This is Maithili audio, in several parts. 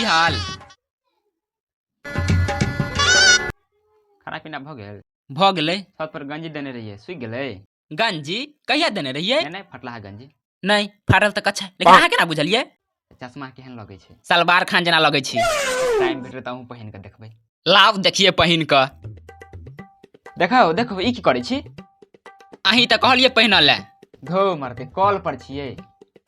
की हाल? खाना पीना भऽ गेल? भऽ गेलै। छत पर गंजी देने रहियै, सुखि गेलै? गंजी कहिया देने रहियै? नहि नहि, फटलाहा गंजी। नहि फाटल तऽ कच्छा, लेकिन अहाँ केना बुझलियै? चश्मा केहन लगै छै? सलवार खान जेना लगै छी। टाइम भेटत तऽ अहूँ पहिन कऽ देखबै। लाव देखिए पहिन कऽ। देखो देखो, ई की करै छी? अहीं तऽ कहलियै पहिनऽ लए। धो मरते, कॉल पर छियै।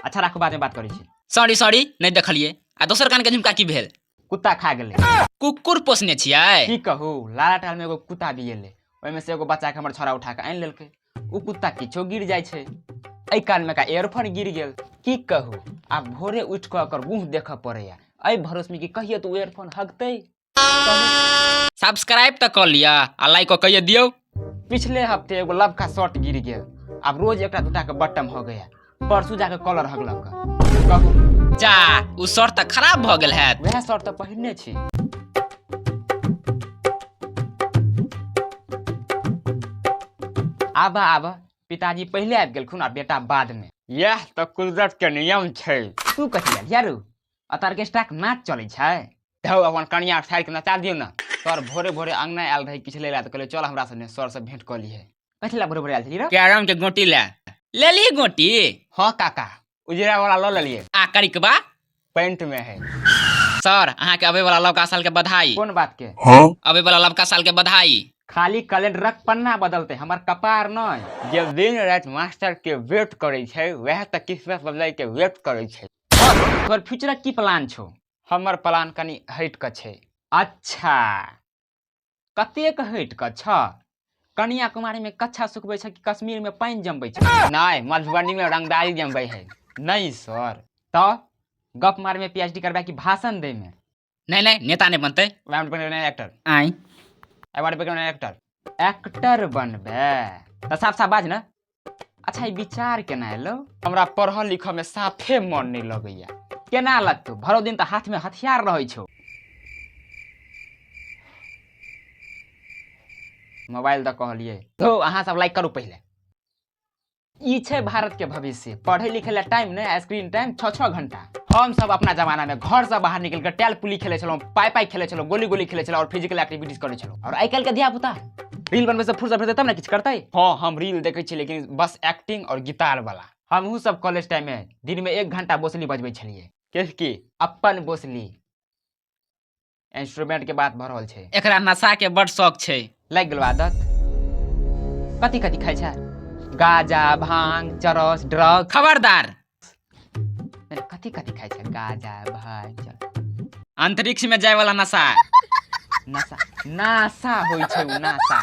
अच्छा राखू, बाद में बात करै छी। सॉरी सॉरी, नहि देखलियै। आ दोसर कान के झुमका की भेल? कुत्ता खा गेलै। कुकुर पोसने छियै? की कहू, लाला टाल में एगो कुत्ता बियेलै, ओहिमे से एगो बच्चा के हमर छोरा उठा के आनि लेलकै। ओ कुत्ता किछो गिर जाइ छै, एहि कान में का एयरफोन गिर गेल। की कहू, आब भोरे उठि कऽ ओकर मुँह देखऽ पड़ैया एहि भरोस में कि कहियो तऽ ओ एयरफोन हगतै। सब्सक्राइब तऽ कऽ लिअ आ लाइक कऽ कहियो दियौ। पिछले हफ्ते एगो लबका शर्ट गिर गेल, आब रोज एकटा दूटा के बटम हो गया, परसू जाके कॉलर हगलक। कहू। जा, ओ शर्ट तऽ खराब भऽ गेल हैत। वएह शर्ट तऽ पहिरने छी। आब आब पिताजी पहिले आबि गेलखुन आ बेटा बाद में। यह तऽ कुदरत के नियम छै। तू कथी आयल यारू? अत ऑर्केस्ट्रा के नाच चलै छै। धौ, अपन कनिया के साइड के नचा दियौ ने। सर भोरे भोरे अंगना आयल रहे किछु लै ला, तऽ कहलियै चल हमरा सने सर से भेंट कऽ लिहे। कथी ला भोरे भोरे आयल छलियै रे? कैरम के गोटी ले लेली? गोटी हाँ काका, उजरा वाला लऽ लेलियै। आ करिकबा? पेंट में है। सर, अहाँ के अबे वाला लवका साल के बधाई। कोन बात के? अबे वाला लवका साल के बधाई। खाली कैलेंडरक पन्ना बदलते, हमर कपार नहि। जे दिन राति मास्टर के वेट करै छै, वएह तऽ किस्मत बदलै के वेट करै छै। तोहर फ्यूचरक की प्लान छौ? हमर प्लान कनि हटि कऽ छै। अच्छा, कतेक हटि कऽ छ? कन्याकुमारी में कच्छा सुखबै छै कि कश्मीर में पानि जमबै छै? नहि, मधुबनी में रंगदारी जमबै है। नहि सर। तऽ गप मारे में पीएचडी करबै कि भाषण दै में? नहीं नहीं, नेता नहीं बनते। Actor. I I want become actor. Actor बनबै तऽ साफ साफ बाज ने। अच्छा, ई विचार केना एलो? हमरा पढ़ऽ लिखऽ में साफे मन नहीं लगैया। केना लगतौ? भरो दिन तऽ हाथ में हथियार रहै छौ। मोबाइल दऽ कहलियै। तो अहाँ सब लाइक करू पहिले। ई छै भारत के भविष्य। पढ़े लिखे ला टाइम नहीं, स्क्रीन टाइम 6-6 घंटा। हम सब अपना जमाना में घर से बाहर निकल के टैल पुली खेले छलहुँ, पाई पाई खेले छलहुँ, गोली गोली खेले छलहुँ और फिजिकल एक्टिविटीज करे छलहुँ। और आइ काल्हि के धिया पुता रील बनबै से फुर्सत भेटतै तब ने किछु करतै। हाँ, हम रील देखै छी, लेकिन बस एक्टिंग और गिटार वाला। हमहूँ सब कॉलेज टाइम में दिन में 1 घंटा बोसली बजबै छलियै। किसकी? अपन बोसली। इंस्ट्रूमेंट के बात भऽ रहल छै। एकरा नशा के बड शौक छै। लागि गेलो आदत। कथी कथी खाइ छै? गाजा, भांग, चरस, ड्रग। खबरदार। कथी कथी खाइ छै? गाजा, भांग, चरस। अंतरिक्ष में जाय वाला नशा। नशा, नासा होइ छै उ, नासा।